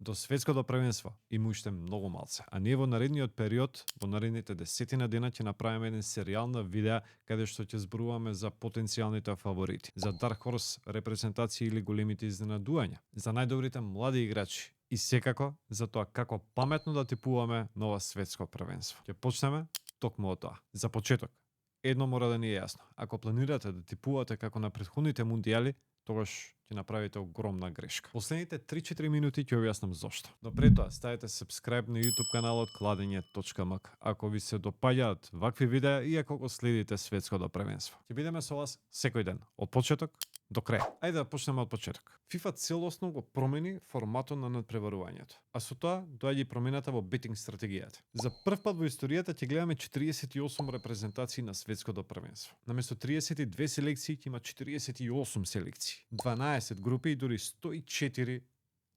До светското првенство има уште многу малце, а ние во наредниот период, во наредните 10 дена ќе направиме еден серијал на видеа каде што ќе зборуваме за потенцијалните фаворити, за Dark Horse репрезентации или големите изненадувања, за најдобрите млади играчи и секако за тоа како паметно да типуваме на ова светско првенство. Ќе почнеме токму од тоа. За почеток, едно мора да ни е јасно. Ако планирате да типувате како на претходните мундијали, тогаш ќе направите огромна грешка. Последните 3-4 минути ќе објаснам зошто. Но пред тоа, ставете subscribe на YouTube каналот Kladenje.mk ако ви се допаѓаат вакви видеа и ако го следите светското првенство. Ќе бидеме со вас секој ден, од почеток до крај. Ајде да почнеме од почеток. FIFA целосно го промени форматот на надпреварувањето, а со тоа доаѓа и промената во бетинг стратегијата. За прв пат во историјата ќе гледаме 48 репрезентации на светското првенство. Наместо 32 селекции ќе има 48 селекции, 12 групи и дури 104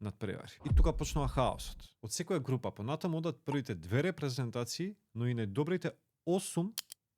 надпревари. И тука почнува хаосот. Од секоја група понатаму одат првите 2 репрезентации, но и најдобрите 8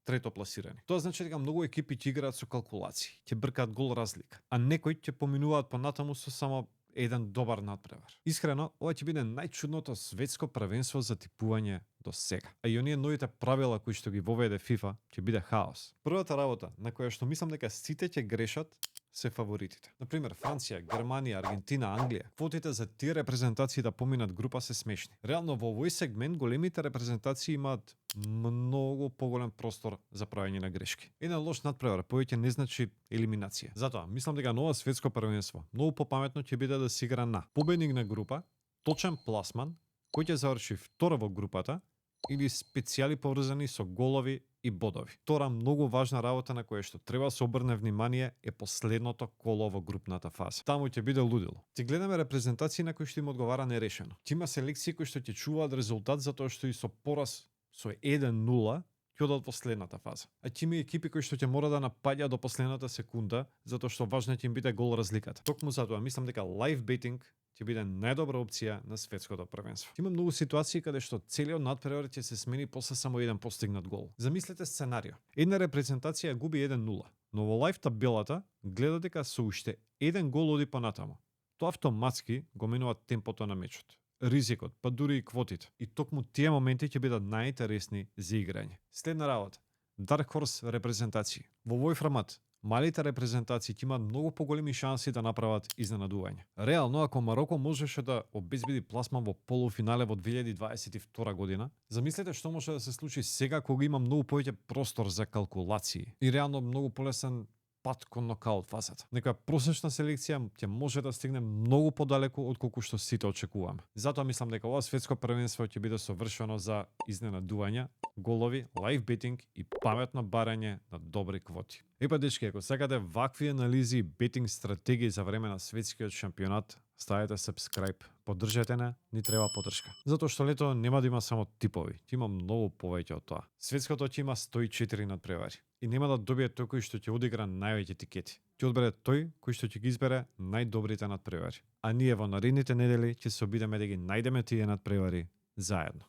трето пласирани. Тоа значи дека многу екипи ќе играат со калкулации, ќе бркаат гол разлика, а некои ќе поминуваат понатаму со само еден добар надпревар. Искрено, ова ќе биде најчудното светско првенство за типување до сега. А и оние новите правила кои што ги воведе FIFA ќе биде хаос. Првата работа на која што мислам дека сите ќе грешат се фаворитите. Например, Франција, Германија, Аргентина, Англија. Квотите за тие репрезентации да поминат група се смешни. Реално во овој сегмент големите репрезентации имаат многу поголем простор за правење на грешки. Еден лош надпревар повеќе не значи елиминација. Затоа мислам дека ново светско првенство многу попаметно ќе биде да се игра на победник на група, точен пласман, кој ќе заврши втора во групата или специјали поврзани со голови и бодови. Втора многу важна работа на која што треба се обрне внимание е последното коло во групната фаза. Таму ќе биде лудило. Ќе гледаме репрезентации на кои што им одговара нерешено. Ќе има селекции кои што ќе чуваат резултат затоа што и со пораз со 1-0 ќе одат во следната фаза. А ќе има екипи кои што ќе мора да напаѓаат до последната секунда затоа што важно ќе им биде гол разликата. Токму затоа мислам дека лайв бетинг ќе биде најдобра опција на светското првенство. Има многу ситуации каде што целиот надпревар ќе се смени после само еден постигнат гол. Замислете сценарио. Една репрезентација губи 1-0, но во лайв табелата гледа дека со уште еден гол оди понатаму. Тоа автоматски го менува темпото на мечот, ризикот, па дури и квотите. И токму тие моменти ќе бидат најинтересни за играње. Следна работа. Dark Horse репрезентации. Во овој формат малите репрезентации ќе имаат многу поголеми шанси да направат изненадување. Реално, ако Мароко можеше да обезбеди пласман во полуфинале во 2022 година, замислете што може да се случи сега кога има многу повеќе простор за калкулации и реално многу полесен пат кон нокаут фазата. Некоја просечна селекција ќе може да стигне многу подалеку од колку што сите очекуваме. Затоа мислам дека ова светско првенство ќе биде совршено за изненадувања, голови, лайв бетинг и паметно барање на добри квоти. Епа дечки, ако сакате вакви анализи и бетинг стратегии за време на светскиот шампионат, ставете subscribe, поддржете ни треба поддршка. Затоа што лето нема да има само типови, ќе има многу повеќе од тоа. Светското ќе има 104 надпревари и нема да добие тој кој што ќе одигра највеќе тикети. Ќе одбере тој кој што ќе ги избере најдобрите надпревари. А ние во наредните недели ќе се обидеме да ги најдеме тие надпревари заедно.